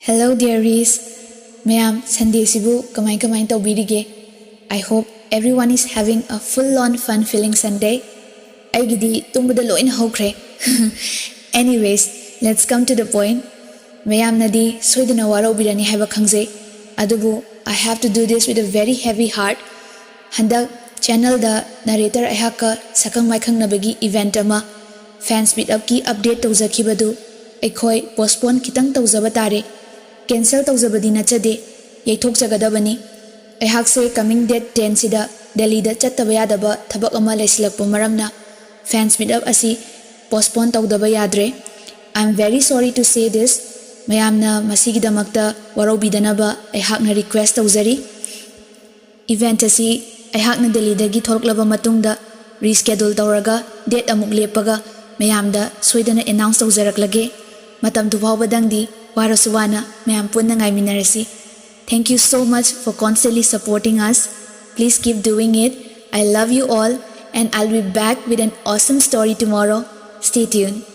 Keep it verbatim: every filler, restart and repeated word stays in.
Hello dearies, ꯃꯌꯥꯝ ꯁꯟꯗꯦꯁꯤꯕꯨ ꯀꯃꯥꯏ ꯀꯃꯥꯏ ꯇꯧꯕꯤꯔꯤꯒꯦ? I hope everyone is having a full on fun filling Sunday. ꯑꯩꯒꯤꯗꯤ ꯇꯨꯝꯕꯗ ꯂꯣꯏꯅ ꯍꯧꯈ꯭ꯔꯦ꯫ Anyways, let's come to the point. ꯃꯌꯥꯝꯅꯗꯤ ꯁꯣꯏꯗꯅ ꯋꯥꯔꯧꯕꯤꯔꯅꯤ ꯍꯥꯏꯕ ꯈꯪꯖꯩ, ꯑꯗꯨꯕꯨ I have to do this with a very heavy heart. ꯍꯟꯗꯛ ꯆꯦꯅꯦꯜꯗ ꯅꯔꯦꯇꯔ ꯑꯩꯍꯥꯛꯀ ꯁꯛꯈꯪ ꯃꯥꯏꯈꯪꯅꯕꯒꯤ ꯏꯚꯦꯟꯠ ꯑꯃ, ꯐꯦꯟꯁ ꯃꯤꯠ ꯑꯞꯀꯤ ꯑꯞꯗꯦꯠ ꯇꯧꯖꯈꯤꯕꯗꯨ ꯑꯩꯈꯣꯏ ꯄꯣꯁꯄꯣꯟ ꯈꯤꯇꯪ ꯇꯧꯖꯕ ꯇꯥꯔꯦ꯫ ꯀꯦꯟꯁꯦꯜ ꯇꯧꯖꯕꯗꯤ ꯅꯠꯆꯗꯦ, ꯌꯩꯊꯣꯛꯆꯒꯗꯕꯅꯤ꯫ ꯑꯩꯍꯥꯛꯁꯦ ꯀꯃꯤꯡ ꯗꯦꯠ ꯇꯦꯟꯁꯤꯗ ꯗꯦꯜꯂꯤꯗ ꯆꯠꯇꯕ ꯌꯥꯗꯕ ꯊꯕꯛ ꯑꯃ ꯂꯩꯁꯤꯜꯂꯛꯄ ꯃꯔꯝꯅ ꯐꯦꯟꯁ ꯃꯤꯠ ꯑꯞ ꯑꯁꯤ ꯄꯣꯁꯄꯣꯟ ꯇꯧꯗꯕ ꯌꯥꯗ꯭ꯔꯦ꯫ I am very sorry to say this. ꯃꯌꯥꯝꯅ ꯃꯁꯤꯒꯤꯗꯃꯛꯇ ꯋꯥꯔꯧꯕꯤꯗꯅꯕ ꯑꯩꯍꯥꯛꯅ ꯔꯤꯀ꯭ꯋꯦꯁ ꯇꯧꯖꯔꯤ꯫ ꯏꯚꯦꯟꯠ ꯑꯁꯤ ꯑꯩꯍꯥꯛꯅ ꯗꯦꯜꯂꯤꯗꯒꯤ ꯊꯣꯛꯂꯛꯂꯕ ꯃꯇꯨꯡꯗ ꯔꯤꯁ꯭ꯀꯦꯗꯨꯜ ꯇꯧꯔꯒ ꯗꯦꯠ ꯑꯃꯨꯛ ꯂꯦꯞꯄꯒ ꯃꯌꯥꯝꯗ ꯁꯣꯏꯗꯅ ꯑꯦꯅꯥꯎꯟꯁ ꯇꯧꯖꯔꯛꯂꯒꯦ꯫ ꯃꯇꯝꯗꯨ ꯐꯥꯎꯕꯗꯪꯗꯤ ꯋꯥꯔꯁꯨ ꯋꯥꯅ ꯃꯌꯥꯝ ꯄꯨꯟꯅ ꯉꯥꯏꯃꯤꯟꯅꯔꯁꯤ꯫ Thank you so much for constantly supporting us. Please keep doing it. I love you all and I'll be back with an awesome story tomorrow. Stay tuned.